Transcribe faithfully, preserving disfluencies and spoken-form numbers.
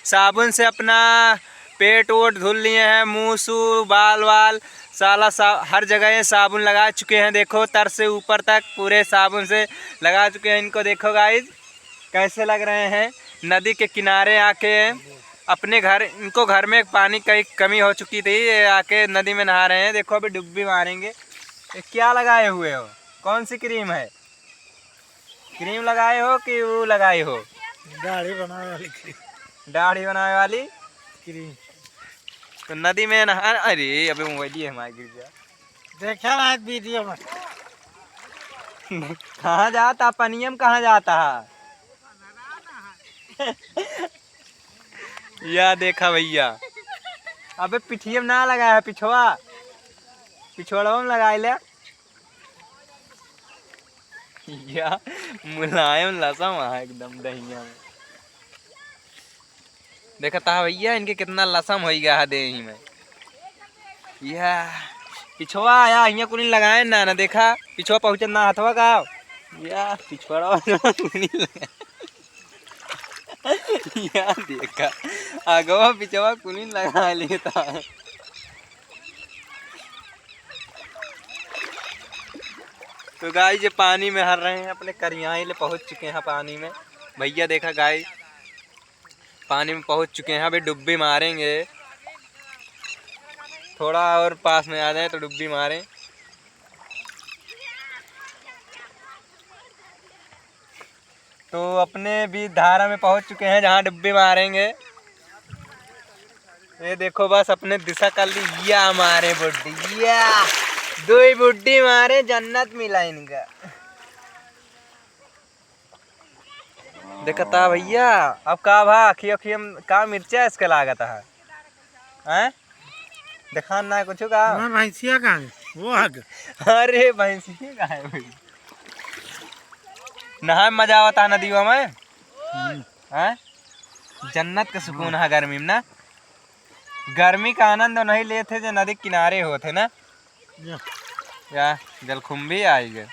साबुन से अपना पेट वोट धुल लिए हैं, मुँह सू, बाल वाल, साला सा-, हर जगह ये साबुन लगा चुके हैं। देखो, तर से ऊपर तक पूरे साबुन से लगा चुके हैं। इनको देखो गाइस, कैसे लग रहे हैं नदी के किनारे आके। अपने घर, इनको घर में पानी की कमी हो चुकी थी, ये आके नदी में नहा रहे हैं। देखो, अभी डुब्बी मारेंगे। ये क्या लगाए हुए हो, कौन सी क्रीम है? क्रीम लगाए हो कि वो लगाए हो? दाढ़ी बनावे वाली क्रीम। दाढ़ी बनावे वाली? क्रीम। तो नदी में नहा, अरे अबे मोबाइल ही हमारे गिर गया। देखा ना वीडियो में। कहाँ जाता पनिया में, कहाँ जाता है? या देखा भैया, अबे पिठिया में ना लगाया है, पिछवा, पिछोड़वा में लगाए ले। या मुलायम लसम है एकदम दहिया में। देखा ता भैया, इनके कितना लसम होई गया है देही में। या पिछवा आया, हियाँ कुनी लगाए ना, ना देखा, पिछवा पहुँचत ना हथवा का। या पिछवा कुनी लगा। या देखा, आगवा पिछवा कुनी लगा लेता है। तो गाइस, ये पानी में हर रहे हैं, अपने करियाई ले पहुँच चुके हैं पानी में। भैया देखा गाइस, पानी में पहुँच चुके हैं, अभी डुब्बी मारेंगे। थोड़ा और पास में आ जाए तो डुब्बी मारें। तो अपने भी धारा में पहुँच चुके हैं, जहाँ डुब्बी मारेंगे। ये देखो, बस अपने दिशा कर ली, या मारे बुड्डी, या दो ही बुड्डी मारे, जन्नत मिला इनका। देखता भैया, अब का भा, अखी, अखी में का मिर्चा इसके लागत है, हैं? देखा ना कुछ का। हमार भैंसिया कहाँ है? वो हग। अरे भैंसिया कहाँ है भाई? नहाए में मजा आवता है नदीवा में। हम्म। हैं? जन्नत का सुकून है गर्मी में ना। गर्मी का आनंद नहीं लेते जो नदी किनारे होते ना। या। या जलखुम्भी आई गए।